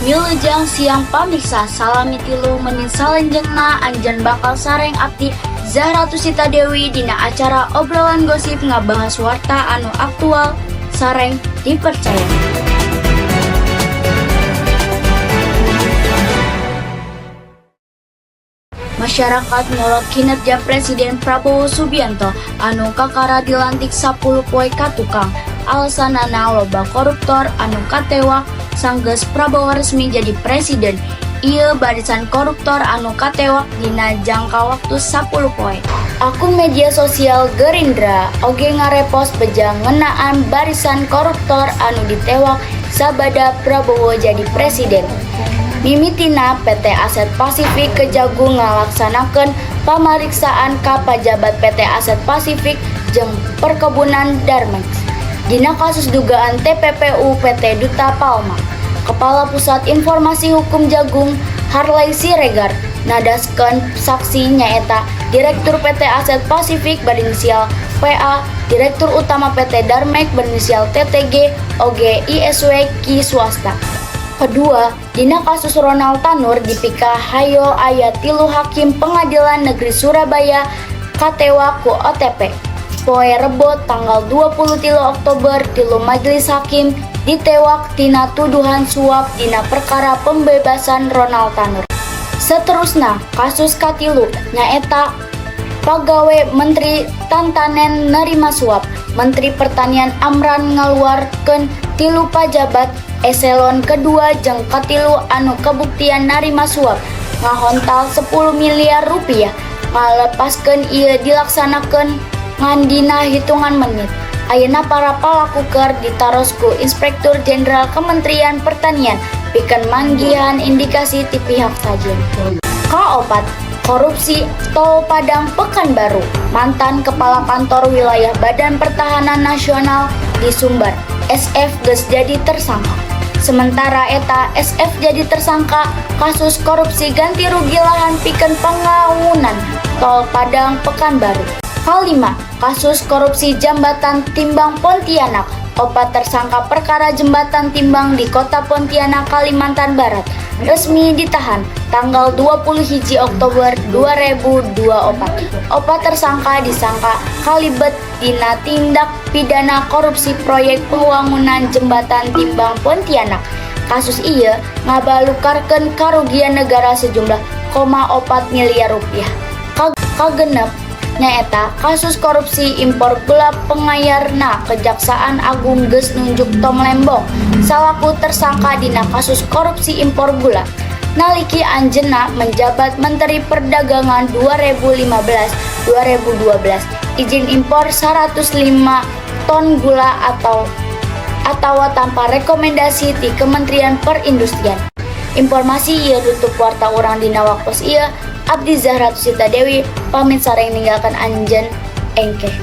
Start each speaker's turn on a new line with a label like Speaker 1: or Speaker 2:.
Speaker 1: Wilujeng siang, pamirsa. Salami 3 menit salenjengna anjeun bakal sareng abdi, Zahra Tusita Dewi, dina acara obrolan gosip, ngabahas warta anu aktual sareng dipercaya. Masyarakat ngorot kinerja Presiden Prabowo Subianto anu kakara dilantik 10 poe ka tukang. Alasanana loba koruptor anu katewak sanggeus Prabowo resmi jadi presiden. Ieu barisan koruptor anu katewak dina jangka waktu 10 poe. Akun media sosial Gerindra oge ngarepost beja ngeunaan barisan koruptor anu ditewak sabada Prabowo jadi presiden. Mimitina PT Aset Pasifik. Kejagung ngalaksanakeun pamariksaan ka pajabat PT Aset Pasifik jeung Perkebunan Darmex dina kasus dugaan TPPU PT Duta Palma. Kepala Pusat Informasi Hukum Jagung, Harley Siregar, nadaskeun saksi nyaeta Direktur PT Aset Pasifik berinisial PA, Direktur Utama PT Darmex berinisial TTG, oge ISW Ki swasta. Kedua, dina kasus Ronald Tannur dipikahayol aya tilu hakim Pengadilan Negeri Surabaya katewak ku OTP. Poe Rebo tanggal 23 Oktober, tilu majelis hakim ditewak tina tuduhan suap dina perkara pembebasan Ronald Tannur. Seterusna, kasus katilu nyaeta pagawe Menteri Tantanen nerima suap. Menteri Pertanian Amran ngaluarkeun tilu pajabat eselon kedua jeung katilu anu kabuktian narima suap ngahontal 10 miliar rupiah. Ngalepaskeun ieu dilaksanakeun ngan dina hitungan menit. Ayeuna para palaku keur ditaros ku Inspektur Jenderal Kementerian Pertanian pikeun manggihan indikasi ti pihak sejen. Kaopat, korupsi Tol Padang Pekanbaru. Mantan Kepala Kantor Wilayah Badan Pertahanan Nasional di Sumbar, SF, geus jadi tersangka. Sementara eta, SF jadi tersangka kasus korupsi ganti rugi lahan pikeun pembangunan Tol Padang Pekanbaru. Kalima, kasus korupsi Jambatan Timbang Pontianak. Opat tersangka perkara jembatan timbang di Kota Pontianak, Kalimantan Barat resmi ditahan tanggal 20 hiji Oktober 2024. Opat tersangka disangka kalibet dina tindak pidana korupsi proyek pembangunan jembatan timbang Pontianak. Kasus ieu ngabalukarkeun karugian negara sejumlah 4 miliar rupiah. Kagenep nyaeta kasus korupsi impor gula pengayarna. Kejaksaan Agung geus nunjuk Tom Lembong salaku tersangka dina kasus korupsi impor gula nalika anjeunna menjabat Menteri Perdagangan 2015-2012. Izin impor 105 ton gula atau tanpa rekomendasi di Kementerian Perindustrian. Informasi ieu nutup warta urang dina waktos ieu. Abdi, Zahra Tusita Dewi, pamit sareng ninggalkan anjeun engke.